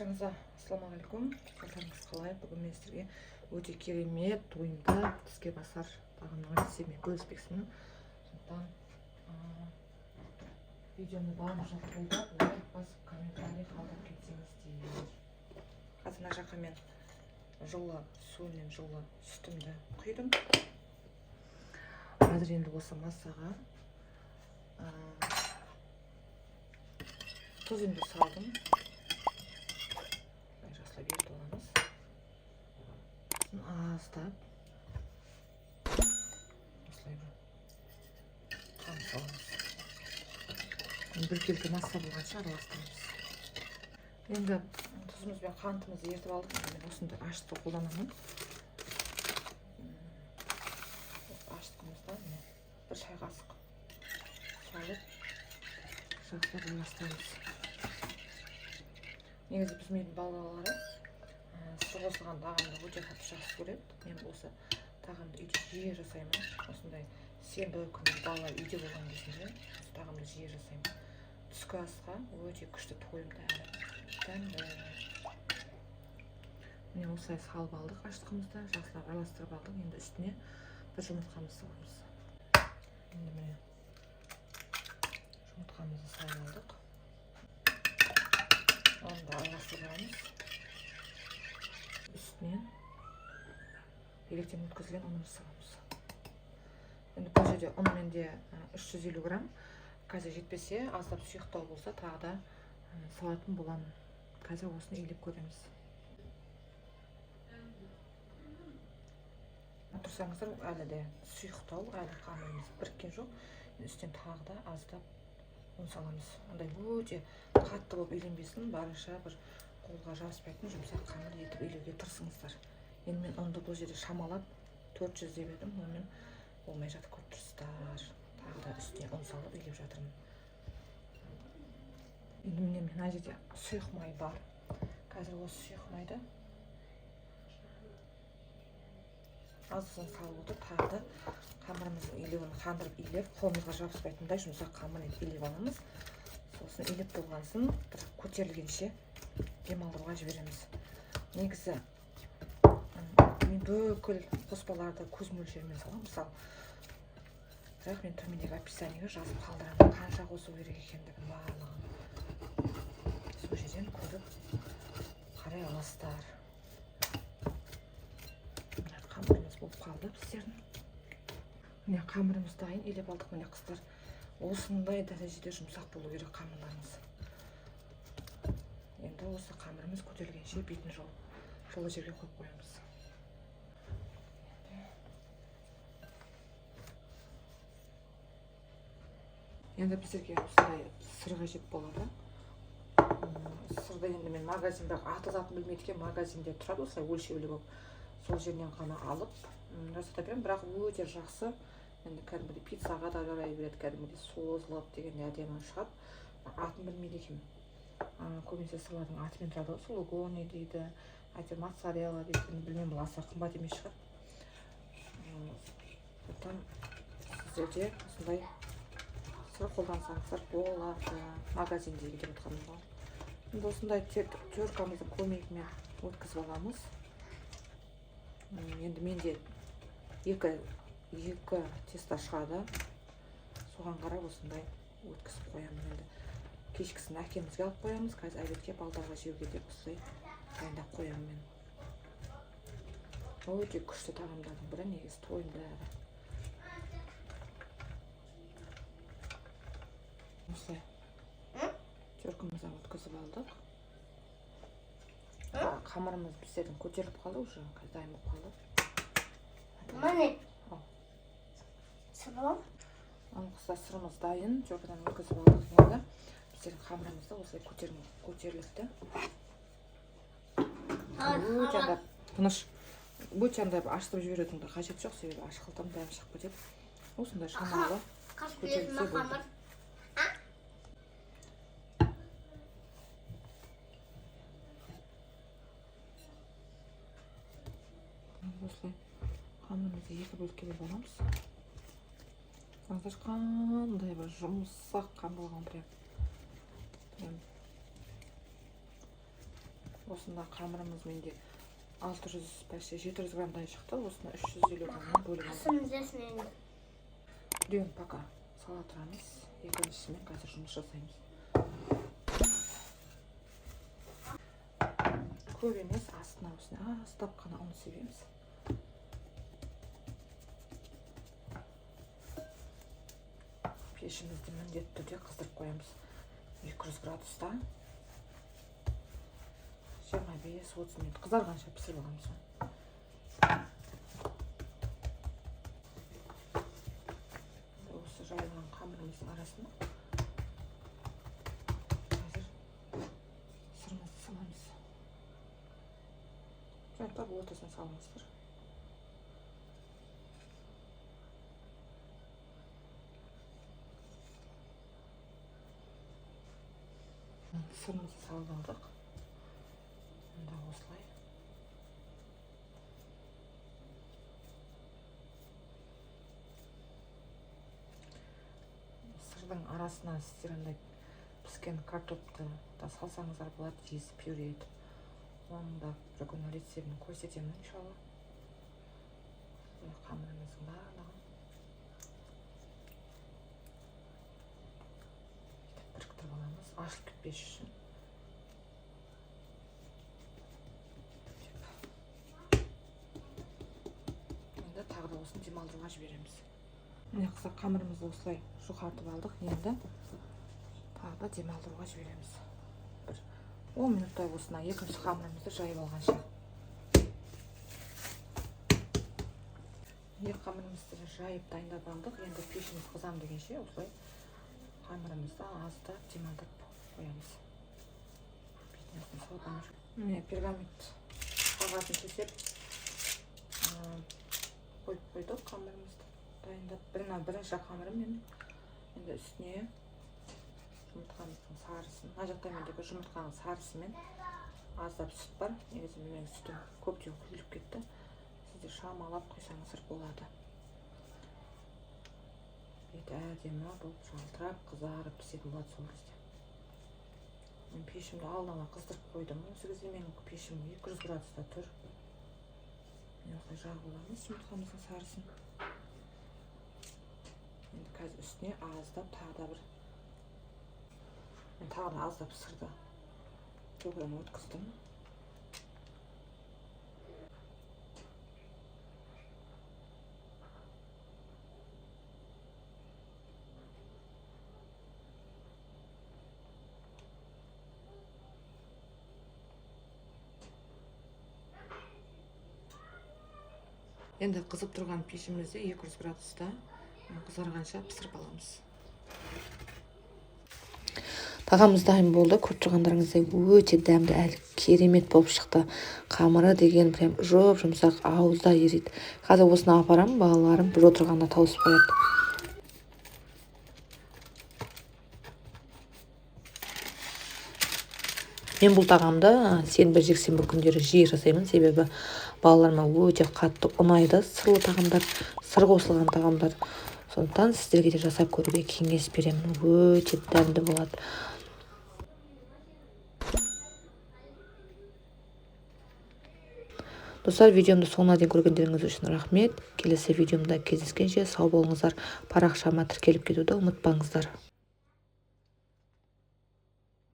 Баршаңызға ассалаумағалейкум! Қалдарыңыз қалай? Бүгін мен сіздерге өте керемет, тойымды, тіске басар тағамның рецептімен бөліспекшімін. Сондықтан видеоны барынша қолдап, лайк басып, комментарий қалдырып кетсеңіздер. Қазір мына жаққа мен жылы су мен жылы сүтімді құйдым. Қазір енді осы массаға тұзымды салдым. Жақсылап ерітіп аламыз. Сосын аздап осылай бір қант саламыз. Біркелкі масса болғанша араластырамыз. Енді тұзымыз бен қантымызды ерітіп алдық. Енді мен осындай ашытқы қолданамын. Осы ашытқымыздан, міне, 1 шай қасық салып, жақсылап араластырамыз. Негізі біздің үйдің балалары сыр қосылған тағамды өте қатты жақсы көреді. Мен осы тағамды үйде жиі жасаймын. Осындай сенбі күні балалар үйде болған кезінде осы тағамды жиі жасаймын. Түскі асқа өте күшті, тойымды әрі дәмді. Міне, осылай салып алдық ашытқымызды, жақсылап араластырып алдық. Енді үстіне бір жұмыртқамызды саламыз. Енді, міне, жұмыртқамызды салып алдық, оны да араластырып аламыз. Үстінен електен өткізілген ұнымызды саламыз. Енді бұл жерде ұн менде 350 грамм. Қазір жетпесе, аздап сұйықтау болса, тағы да салатын боламын. Қазір осыны илеп көреміз. Тұрсаңыздар, әлі де сұйықтау, әлі қамырымыз біріккен жоқ. Енді үстінен тағы да аздап ұн саламыз. Андай өте қатты болып иленбесін, барынша бір қолға жабыспайтын жұмсақ қамыр етіп илеуге тырысыңыздар. Енді мен ұнды бұл жерде шамалап 400 деп едім, онымен болмай жатыр, көріп тұрсыздар. Тағы да үстіне ұн салып илеп жатырмын. Енді, міне, мына жерде сұйық май бар. Қазір осы сұйық майды аздан салып отырып, тағы да қамырымыздың илеуін қандырып илеп, қолымызға жабыспайтындай жұмсақ қамыр етіп илеп аламыз. Сосын илеп болған соң бір көтерілгенше демалдыруға жібереміз. Негізі мен бүкіл қоспаларды көз мөлшерімен саламын, мысалы, бірақ мен төмендегі описаниеге жазып қалдырамын қанша қосу керек екендігін, барлығын сол жерден көріп қарай аласыздар. Міне, қамырымыз болып қалды біздердің. Міне, қамырымыз дайын, илеп алдық. Міне, қыздар, осындай дәрежеде жұмсақ болу керек қамырларыңыз. Енді осы қамырымыз көтерілгенше бетін жауып, жылы жерге қойып қоямыз. Енді біздерге осындай сыр қажет болады. Сырды енді мен магазин, бірақ аты затын білмейді екенмін. Магазинде тұрады осылай өлшеулі болып, сол жерінен ғана алып жасата беремін. Бірақ өте жақсы, енді кәдімгідей пиццаға да жарай береді, кәдімгідей созылып дегенде әдемі шығады. Атын білмейді екенмін. Көбінесе сырлардың атымен тұрады ғой: сулугуни дейді, әйтеуір моцарелла дейді. Енді білмеймін, бұл аса қымбат емес шығар. Сондықтан сіздер де осындай сыр қолдансаңыздар болады, магазиндегі деп жатқаным ғой. Енді осындай теркамыздың көмегімен өткізіп аламыз. Енді менде екі тесто шығады, соған қарап осындай өткізіп қоямын. Енді кешкісін әкемізге алып қоямыз, қазір обедке балдарға жеуге деп осылай дайындап қоямын мен. Өте күшті тағамдардың бірі негізі, тойымды әрі. Осылай теркамыздан өткізіп алдық. Қамырымыз біздердің көтеріліп қалды, уже қазір дайын болып қалды. Міне. Ал. Сырым. Ал, қыздар, сырымыз дайын, теркадан өткізіп алдық. Енді біздердің қамырымызды осылай көтеріліпті. Өте андай тыныш, өте андай ашытып жіберудің де қажеті жоқ, себебі ашқылтым дәм шығып кетеді. Осындай шамалы Қаш көтерілсе берді болды. Қамыр. Осылай қамырымызды екі бөлікке бөліп аламыз. Қараңыздаршы, қандай бір жұмсақ қамыр болған, прям. Осында қамырымыз менде 600, почти 700 граммдай шықты. Осыны 350 граммнан бөліп алдым. Қасым іздесін енді. Біреуін пока сала тұрамыз, екіншісімен қазір жұмыс жасаймыз. Көп емес, астына осыны аздап қана ұн себеміз. Пешімізді міндетті түрде қыздырып қоямыз 200 градуста 25-30 минут қызарғанша пісіріп аламыз оны. Осы жайылған қамырымыздың арасына қазір сырымызды саламыз. Жайпап ортасына салыңыздар. Сырымызды салып алдық. Енді осылай сырдың арасына сіздер андай піскен картопты да салсаңыздар болады, езіп пюре етіп. Оның да бір күні рецептін көрсетемін, иншалла. Қамырымыздың барлығын бүйтіп біріктіріп аламыз, ашылып кетпес үшін. Енді тағы да осыны демалдыруға жібереміз. Міне, қыздар, қамырымызды осылай жұқартып алдық. Енді тағы да демалдыруға жібереміз. Бір 10 минуттай осына екінші қамырымызды жайып алғанша. Екі қамырымызды жайып дайындап алдық. Енді пешіміз қызам дегенше осылай қамырымызды аздап демалдырып қоямыз. Бетіне осыны салып аламыз. Міне, пергамент қағазын төсеп қойып қойдық қамырымызды дайындап. Бірінші қамырым менің. Енді үстіне жұмыртқамыздың сарысын, мына жақта мендегі жұмыртқаның сарысымен аздап сүт бар. Негізі менің сүтім көптен құйылып кетті. Сіздер шамалап құйсаңыздар болады. Беті әдемі болып жалтырап қызарып пісетін болады сол кезде. Мен пешімді алдын ала қыздырып қойдым. Осы кезде менің пешім 200 градуста тұр. Міне, осылай жағып аламыз жұмыртқамыздың сарысын. Енді қазір үстіне аздап тағы да бір, мен тағы да аздап сырды төгіден өткіздім. Енді қызып тұрған пешімізде 200 градуста қызарғанша пісіріп аламыз. Тағамымыз дайын болды. Көріп тұрғандарыңыздай өте дәмді, әлі керемет болып шықты. Қамыры деген прям жұп-жұмсақ, ауызда ериді. Қазір осыны апарамын, балаларым бір отырғанда тауысып қояды. Мен бұл тағамды сенбі, жексенбі күндері жиі жасаймын, себебі балаларыма өте қатты ұнайды сырлы тағамдар, сыр қосылған тағамдар. Сондықтан сіздерге де жасап көруге кеңес беремін, өте дәмді болады. Достар, видеомды соңына дейін көргендеріңіз үшін рахмет. Келесі видеомда кездескенше сау болыңыздар. Парақшама тіркеліп кетуді ұмытпаңыздар.